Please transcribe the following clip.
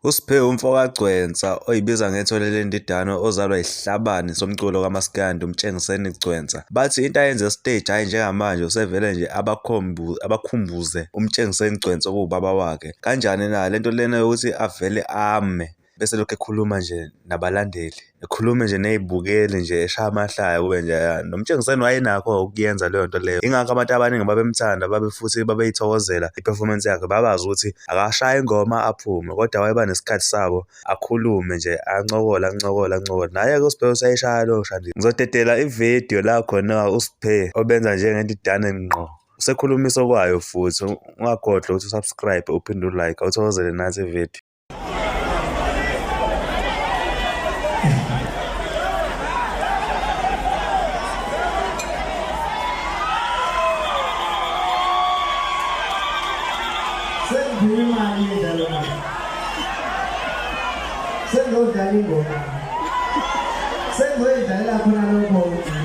USphe umfo kaGcwensa oyibiza ngethole lendidane ozalwa isihlabani somculo kaMaskandi uMtshengiseni Gcwensa. Bathi into ayenza esiteji hhayi njengamanje usevele nje abakhumbuze uMtshengiseni Gcwensa okuwubaba wakhe. Kanjani na lento lena yokuthi avele ame bese lokhu ekhuluma nje nabalandeli, ekhulume nje ney'bukeli nje eshaya amahlaya kube nje noMtshengiseni wayenakho ukuyenza leyo nto leyo. Yingakho abantu abaningi babemthanda babe futhi babeyithokozela i-performance yakhe, babazi ukuthi akashayi ingoma aphume kodwa wayeba nesikhathi sabo akhulume nje ancokole ancokole ancokole. Naye-ke uSphe usayishaya leyo shandiza. Ngizodedela ividiyo la khona uSphe obenza njengendidane ngqo. Usekhulumisa okwayo futhi ungakhohlwa ukuthi usubscribe uphinde ulike awuthokozele nathi ividiyo. Sengibuye imali yendlalo manje. Sengizodlala ingoma. Sengizoyidlalela khona lokho.